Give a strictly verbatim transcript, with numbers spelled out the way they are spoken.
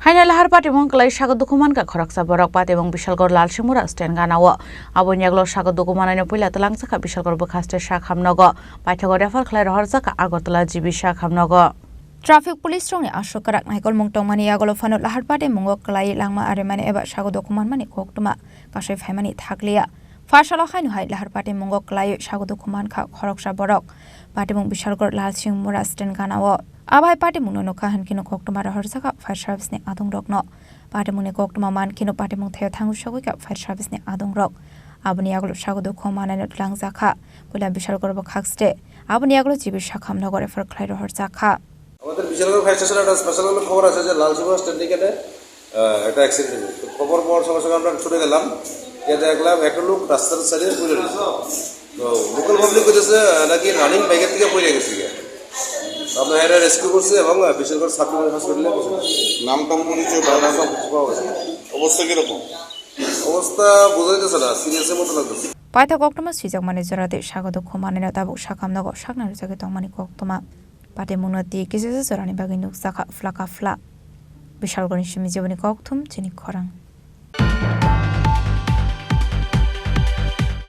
Haino lahar patimung kwlai sago dukhu mankha khoroksa borok, patimung Bishalgor Lalsingmura stand ganao. Aboni yagulo sago dukhu manai no puila twlangjakha Bishalgor bwkhaste sak hamnogo. Paithago refer khlai rohorjakha Agartala G B sak hamnogo. Traffic police rokni aswk kwrak naikolmung tongmani yagulo phano lahar patimungo kwlai langma arimani eba sago dukhu manmani koktwma kasui phaimani thakliya. Pharsalo haino hai lahar patimungo kwlaiwi sago dukhu mankha khoroksa borok. Patimung Bishalgor Lalsingmura stand ganao. Abo hai patimungno nukha hwnkhe no koktwma rohorjakha fire service ni adongrokno. Patimungni koktwma mankheno patimung thaio thangwi sogwikha fire service ni adongrok. Aboni yagulo sago dukhu manaino twlangjakha puila Bishalgor bwkhakste. Aboni yagulo G B sak hamnogo refer khlai rohorjakha. আমাদের বিশালগড় ফায়ার স্টেশনে একটা স্পেশাল কোনো খবর আছে যে লালসিংহ স্ট্যান্ড এখানে, আহ, একটা অ্যাক্সিডেন্ট হয়েছে। তো খবর পাওয়ার সঙ্গে সঙ্গে আমরা ছুটে গেলাম, গিয়ে দেখলাম একটা লোক রাস্তার সাইডে পড়ে রয়েছে। তো লোকাল পাবলিক কইতেছে, আহ, নাকি রানিং বাইকের থেকে পড়ে গেছে গিয়ে। তো আমরা এরা রেস্কিউ করছি এবং, আহ, বিশালগড় সাব ডিভিশন হসপিটালে পৌঁছে দিয়েছি। নাম টাম পরিচয় পাওয়া গেছে? সব কিছু পাওয়া গেছে। অবস্থা কিরকম? অবস্থা বোঝা যাইতেছে না, সিরিয়াসের মতো লাগতেছে। Paithak koktwma swijakmani joradi sago dukhu manaino tabuk sakhamnogo sakna rwjagwi tongmani koktwma. Patimungno twi kisisa jorani bagwi nukjakha phlaka phla. Bishalgorni simi jiboni kokthum chini khorang.